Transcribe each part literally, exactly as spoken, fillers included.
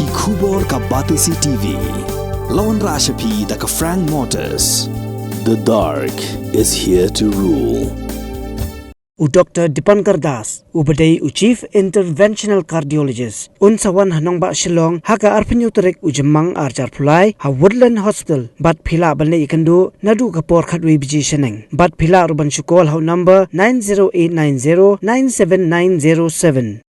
Ki khubor ka Batesi T V. La wanrah sha phi da ka Frank Motors. The dark is here to rule. U Doctor Dipankar Das, uba dei u Chief Interventional Cardiologist, un sa wan ha nongbah Shillong ha ka arphew tarik u Jymmang arhajar arphew lai ha Woodland Hospital, bad phi lah ban leit ïakynduh naduh ka por khatwei baje shaneng. Bad phi lah ruh ban shu call ha u number nine zero eight nine zero nine seven nine zero seven.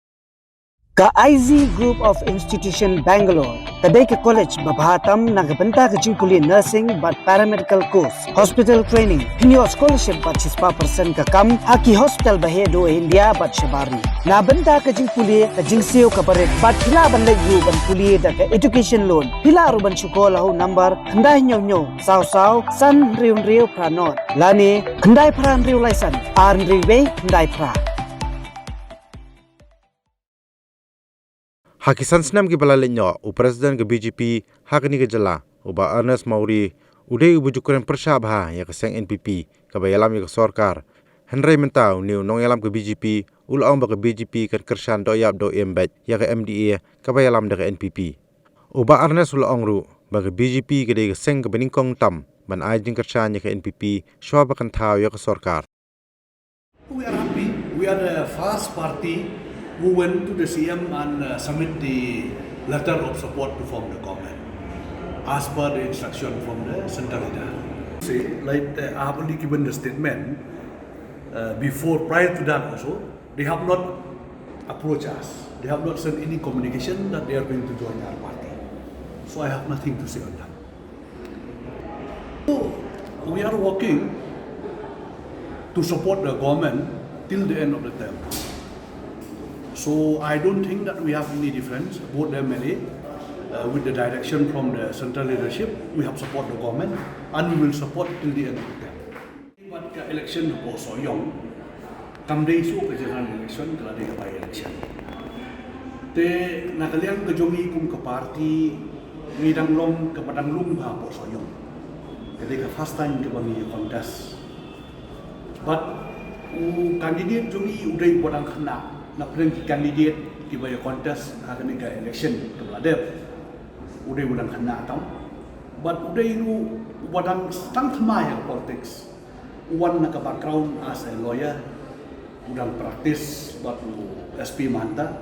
Ka I Z Group of Institution Bangalore ka dei ka college ba bha tam na ka bynta ka jingpule nursing bad paramedical course, hospital training, pynïoh scholarship bad shispah percent ka kam ha ki hospital ba heh duh ha India bad shabar ri. Na bynta ka jingpule ka jingsiew kaba rit bad phi lah ban leit ruh ban pule da ka education loan, phi lah ruh ban shu call ha u number khyndai hynñiew hynñiew saw saw san hynriew hynriew phra nod lane khyndai phra hynriew lai san ar hynriew wei khyndai phra. Ha ki san snem kiba la leit noh, u President ka B J P ha kane ka jylla, u Bah Ernest Mawrie, u dei uba ju kren pyrshah bha ïa ka seng N P P kaba ïalam ïa ka sorkar. Hynrei mynta une u nongïalam ka B J P u la ong ba ka B J P kan kyrshan doh ïap doh im beit ïa ka M D A kaba ïalam da ka N P P. U Bah Ernest u la ong ruh ba ka B J P ka dei ka seng kaba nyngkong tam ban ai jingkyrshan ïa ka N P P shuwa ba kan thaw ïa ka sorkar. We are happy. We are the first party who went to the C M and, uh, submit the letter of support to form the government as per the instruction from the central leader. Say, like, uh, I have only given the statement, uh, before, prior to that also. They have not approached us. They have not sent any communication that they are going to join our party. So I have nothing to say on that. So, we are working to support the government till the end of the term. So I don't think that we have any difference, both the M L A, uh, with the direction from the central leadership, we have support the government and we will support till the end of the term. Bad ka election hapoh Sohiong kam dei shuh ka general election, ka la dei ka by election. Te na ka liang ka jong ngi kum ka party, ngi dang long kaba dang lung bha hapoh Sohiong. Ka dei ka first time kaba ngi contest. Bad u candidate jong ngi u dei uba dang khynnah na pdeng ki candidate kiba ïa contest ha kane ka election kaba la dep. U dei uba dang khynnah tam. Bad u dei ruh uba dang tang thymmai ha politics. U wan na ka background as a lawyer, u dang practice bad u S P Mahanta.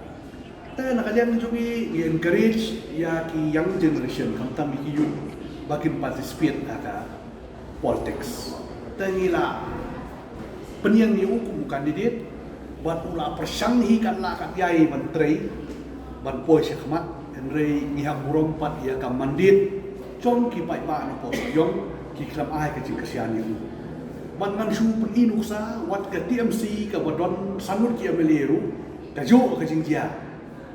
Te na ka liang jong ngi, ngi encourage ïa ki young generation, khamtam ïa ki youth, ba kin participate ha ka politics. Te ngi la pynïeng ïa u kum u candidate, bad u la pyrshang hi katba lah katba ïai ban trei ban poi shakhmat, hynrei ngi hap burom pat ïa ka mandate jong ki paidbah na Sohiong, ki khlem ai ka jingkyrshan ïa u. Bad ngan shu pyni nuksa, wat ka T M C kaba don san ngut ki M L A ruh, kajuh ka jingjia,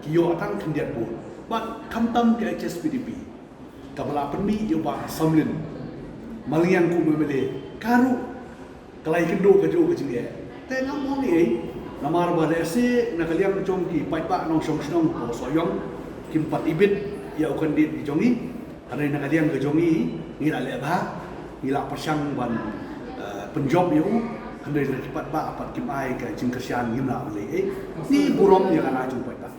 ki ïoh tang khyndiat vote. Bad khamtam ka H S P D P kaba la pynmih ïa u Bah Samlin Malngiang kum M L A, ka ruh ka la ïakynduh kajuh ka jingeh. Te ngam ong ei ei, namar ba lehse na ka liang jong ki paidbah nongshong shnong hapoh Sohiong kim pat ibit ïa u candidate jong ngi. Hynrei na ka liang ka jong ngi, ngi la leh bha, ngi la pyrshang ban, eh, pynjop ïa u. Hynrei lada ki paidbah pat kim ai ka jingkyrshan, ngim lah ban leh ei ei. Ngi burom ïa ka la jong paidbah.